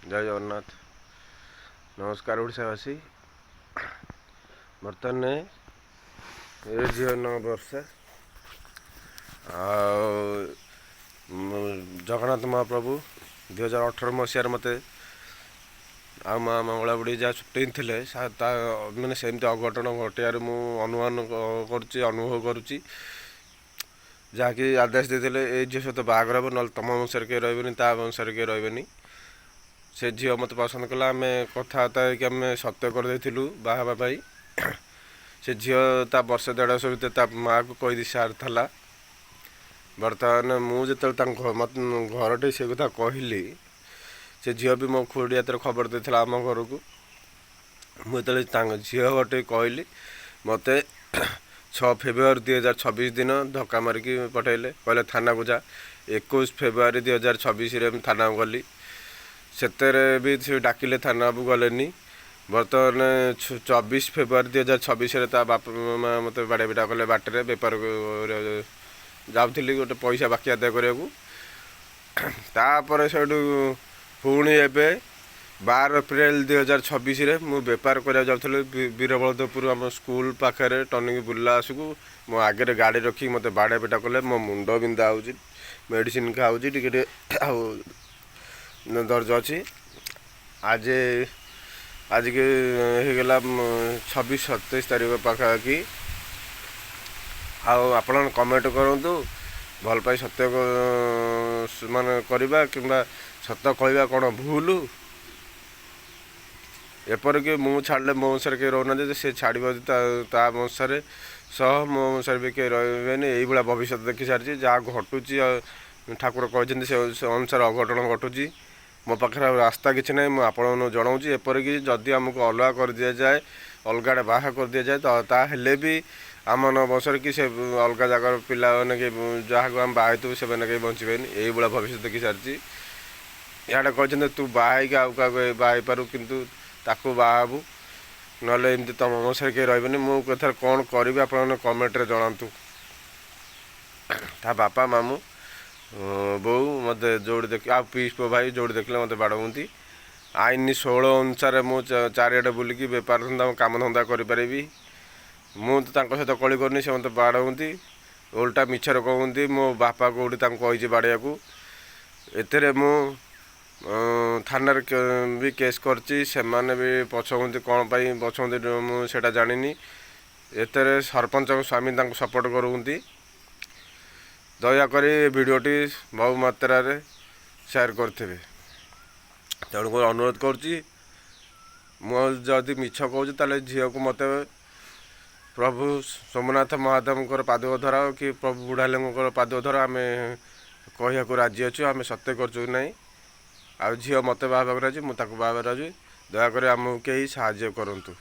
ଜୟ ଜଗନ୍ନାଥ। ନମସ୍କାର ଓଡ଼ିଶାବାସୀ। ବର୍ତ୍ତମାନ ଏ ଝିଅ ନାଁ ବର୍ଷା ଆଉ ଜଗନ୍ନାଥ ମହାପ୍ରଭୁ 2018 ମସିହାରେ ମୋତେ ଆଉ ମା ମଙ୍ଗଳା ବୁଢ଼ୀ ଯାହା ସୁଟିଂ ଥିଲେ ତା ମାନେ ସେମିତି ଅଘଟଣ ଘଟିବାରୁ ମୁଁ ଅନୁମାନ କରୁଛି, ଅନୁଭବ କରୁଛି, ଯାହାକି ଆଦେଶ ଦେଇଥିଲେ ଏଇ ଝିଅ ସହିତ ବାହାଘର ହେବ, ନହେଲେ ତୁମ ବଂଶରେ କେହି ରହିବେନି, ତା ବଂଶରେ କେହି ରହିବେନି। ସେ ଝିଅ ମୋତେ ପସନ୍ଦ କଲା, ଆମେ କଥାବାର୍ତ୍ତା ହେଇକି ଆମେ ସତ୍ୟ କରିଦେଇଥିଲୁ ବାହା ହେବା ପାଇଁ। ସେ ଝିଅ ତା ବର୍ଷେ ଦେଢ଼ ବର୍ଷ ଭିତରେ ତା ମାଆକୁ କହିଦେଇ ସାରିଥିଲା। ବର୍ତ୍ତମାନ ମୁଁ ଯେତେବେଳେ ତାଙ୍କ ଘରଠି ସେ କଥା କହିଲି, ସେ ଝିଅ ବି ମୋ ଖୁଡ଼ି ହାତରେ ଖବର ଦେଇଥିଲା ଆମ ଘରକୁ। ମୁଁ ଯେତେବେଳେ ତାଙ୍କ ଝିଅ ଘରଠି କହିଲି, ମୋତେ 6 ଫେବୃଆରୀ 2026 ଦିନ ଧକ୍କା ମାରିକି ପଠାଇଲେ, କହିଲେ ଥାନାକୁ ଯା। 21 ଫେବୃଆରୀ 2026ରେ ମୁଁ ଥାନାକୁ ଗଲି। ସେଥିରେ ବି ସେ ଡାକିଲେ, ଥାନାକୁ ଗଲେନି। ବର୍ତ୍ତମାନ 24 ଫେବୃଆରୀ 2026ରେ ତା ବାପା ମା ମୋତେ ବାଡ଼ିଆ ପିଟା କଲେ ବାଟରେ। ବେପାର ଯାଉଥିଲି ଗୋଟେ ପଇସା ବାକି ଆଦାୟ କରିବାକୁ। ତାପରେ ସେଇଠୁ ପୁଣି ଏବେ 12 ଏପ୍ରିଲ 2026ରେ ମୁଁ ବେପାର କରିବାକୁ ଯାଉଥିଲି ବୀରବଳଦେବପୁର ଆମ ସ୍କୁଲ ପାଖରେ ଟର୍ଣ୍ଣିଂ ବୁଲିଲା ଆସକୁ ମୋ ଆଗରେ ଗାଡ଼ି ରଖିକି ମୋତେ ବାଡ଼ିଆ ପିଟା କଲେ। ମୋ ମୁଣ୍ଡ ବିନ୍ଧା ହେଉଛି, ମେଡ଼ିସିନ ଖାଉଛି ଟିକେ ଟିକେ, ଆଉ ଦରଜ ଅଛି। ଆଜିକି ହେଇଗଲା 26 27 ତାରିଖ ପାଖାପାଖି। ଆଉ ଆପଣ କମେଣ୍ଟ କରନ୍ତୁ, ଭଲ ପାଇ ସତ୍ୟ ମାନେ କରିବା କିମ୍ବା ସତ କହିବା କ'ଣ ଭୁଲ? ଏପରିକି ମୁଁ ଛାଡ଼ିଲେ ମୋ ବଂଶରେ କେହି ରହୁନାହାନ୍ତି, ସେ ଛାଡ଼ିବ ତା ବଂଶରେ ସହ ମୋ ବଂଶରେ ବି କେହି ରହିବେନି। ଏଇଭଳିଆ ଭବିଷ୍ୟତ ଦେଖି ସାରିଛି। ଯାହା ଘଟୁଛି ଠାକୁର କହିଛନ୍ତି, ସେ ଅନୁସାରେ ଅଘଟଣ ଘଟୁଛି। ମୋ ପାଖରେ ଆଉ ରାସ୍ତା କିଛି ନାହିଁ। ମୁଁ ଆପଣମାନଙ୍କୁ ଜଣାଉଛି, ଏପରିକି ଯଦି ଆମକୁ ଅଲଗା କରିଦିଆଯାଏ, ଅଲଗା ଆଡ଼େ ବାହା କରିଦିଆଯାଏ, ତ ତାହେଲେ ବି ଆମ ବଂଶରେ କି ସେ ଅଲଗା ଜାଗାର ପିଲାମାନେ କି ଯାହାକୁ ଆମେ ବାହା ହେଇଥିବୁ, ସେମାନେ କେହି ବଞ୍ଚିବେନି। ଏଇଭଳିଆ ଭବିଷ୍ୟତ ଦେଖି ସାରିଛି। ଇଆଡ଼େ କହିଛନ୍ତି ତୁ ବାହା ହେଇକି ଆଉ କାହାକୁ ବାହା ହେଇପାରୁ, କିନ୍ତୁ ତାକୁ ବାହା ହେବୁ, ନହେଲେ ଏମିତି ତୁମ ବଂଶରେ କେହି ରହିବେନି। ମୁଁ ଏଥର କ'ଣ କରିବି, ଆପଣମାନେ କମେଣ୍ଟରେ ଜଣାନ୍ତୁ। ତା ବାପା, ମାମୁଁ, ବୋଉ ମୋତେ ଯେଉଁଠି ଦେଖି ଆଉ ପିଇସି ପୁଅ ଭାଇ ଯେଉଁଠି ଦେଖିଲେ ମୋତେ ବାଡ଼ଉନ୍ତି। ଆଇନ 16 ଅନୁସାରେ ମୁଁ ଚାରିଆଡ଼େ ବୁଲିକି ବେପାର ଧନ୍ଦା, କାମ ଧନ୍ଦା କରିପାରିବି। ମୁଁ ତ ତାଙ୍କ ସହିତ କଳି କରୁନି, ସେ ମୋତେ ବାଡ଼ଉନ୍ତି, ଓଲଟା ମିଛରେ କହନ୍ତି ମୋ ବାପା କେଉଁଠି ତାଙ୍କୁ କହିଛି ବାଡ଼େଇବାକୁ। ଏଥିରେ ମୁଁ ଥାନାରେ ବି କେସ୍ କରିଛି। ସେମାନେ ବି ପଛଉନ୍ତି, କ'ଣ ପାଇଁ ପଛଉନ୍ତି ମୁଁ ସେଇଟା ଜାଣିନି। ଏଥିରେ ସରପଞ୍ଚଙ୍କ ସ୍ୱାମୀ ତାଙ୍କୁ ସପୋର୍ଟ କରୁଛନ୍ତି। ଦୟାକରି ଏ ଭିଡ଼ିଓଟି ବହୁ ମାତ୍ରାରେ ସେୟାର କରିଥିବେ। ତେଣୁକରି ଅନୁରୋଧ କରୁଛି, ମୁଁ ଯଦି ମିଛ କହୁଛି ତାହେଲେ ଝିଅକୁ ମୋତେ ପ୍ରଭୁ ସୋମନାଥ ମହାଦେବଙ୍କର ପାଦୁକ ଧର କି ପ୍ରଭୁ ବୁଢ଼ାଲିଙ୍ଗଙ୍କର ପାଦୁକ ଧର, ଆମେ କହିବାକୁ ରାଜି ଅଛୁ ଆମେ ସତ୍ୟ କରୁଛୁ କି ନାହିଁ। ଆଉ ଝିଅ ମୋତେ ବାହା ହେବାକୁ ରାଜି, ମୁଁ ତାକୁ ବାହା ହେବାକୁ ରାଜି। ଦୟାକରି ଆମକୁ କେହି ସାହାଯ୍ୟ କରନ୍ତୁ।